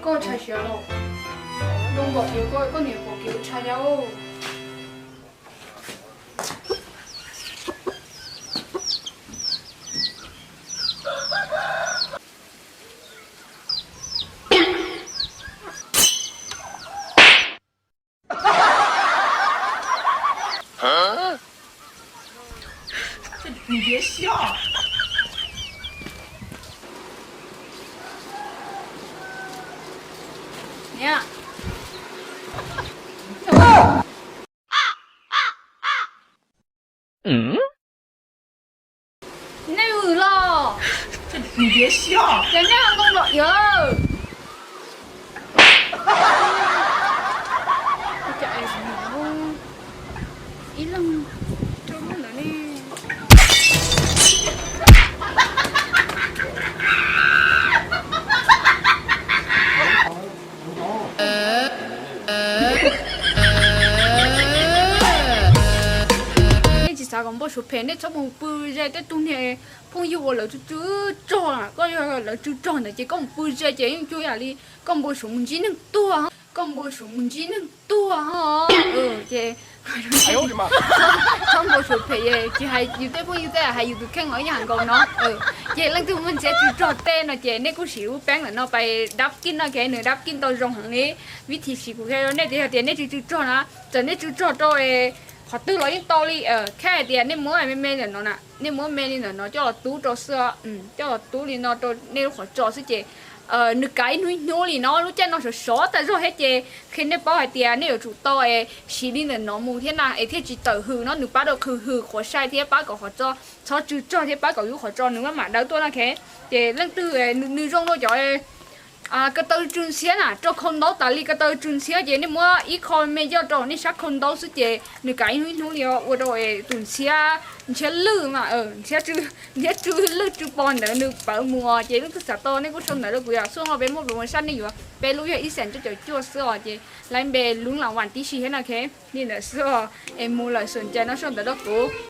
Koj ntshai siav los? Zoo nkaus tias koj, koj niam pom kev ntshai yau. Niam. Nej vwm los? Ces nej ho ntoo los yog? Ib leeg rau lub ntawd ne. Nej tsis xav kom npau suav phem, nej txhob mus pw ze tej tug niag phooj ywg uas lawv tsw tsw rog. Koj yog lawv tsw rog ntawd ces koj mus pw ze ces yeej cuag ib yam li koj npau suav mus ntsib neeg tuag, koj npau suav mus ntsib neeg tuag. Ces txhob npau suav phem, tsis hais yus tej phooj ywg tej, hais yus tus kheej los ib yam nkaus no. Ces leej twg muaj ntxhiab tsw rog tej no ces nej kuj siv lub peeb ntawm no pais dab kij no, ces nws dab kij tau zoo heev li. Vib thib siv kuv qhia rau nej tias, yog tias nej tsw tsw rog na, txawm nej tsw rog rau qhov twg los yeej tau li. Khaj hais tias nej muab me me ntawm no na, nej muab me li ntawm no coj los tub rau xwb, coj los tub li no rau nej lub qhov tso xwb ces nws kav ib hnub ib hnub li no, lub caij no sov sov tas zog thiab ces qhia nej paub hais tias nej yuav tsum tau siv li ntawm no mus thiab na es thiaj tsis tawm hws no, nws pab rau qhwv hws qhuav sai thiab pab kom qhov tso txhob tsw tsog thiab pab kom lub qhov tso nws maj mam dawb tuaj no. Ces leej twg nws zoo rau cov ko taw tsw ntxhiab na, rau khau ntaub tas li ko taw tsw ntxhiab ces nej muab ib qho me coj rau nej sab khau ntaub xwb ces nws kav ib hnub ib hnub li ua rau tus ntxhiab, ntxhiab lwj mas, ntxhiab tsw lwj tsw pog ntawd nws pawv mus os. Ces leej twg xav tau nej kuj sau ntawv rau kuv yom, xub no peb muaj promotion nej yuav, peb lub yog ib xees cuaj caum cuaj xwb os, ces lub npe lub lam vam tib si thiab no. Li ntawd xwb os, es mus lawm xum cai no sau ntawv rau kuv.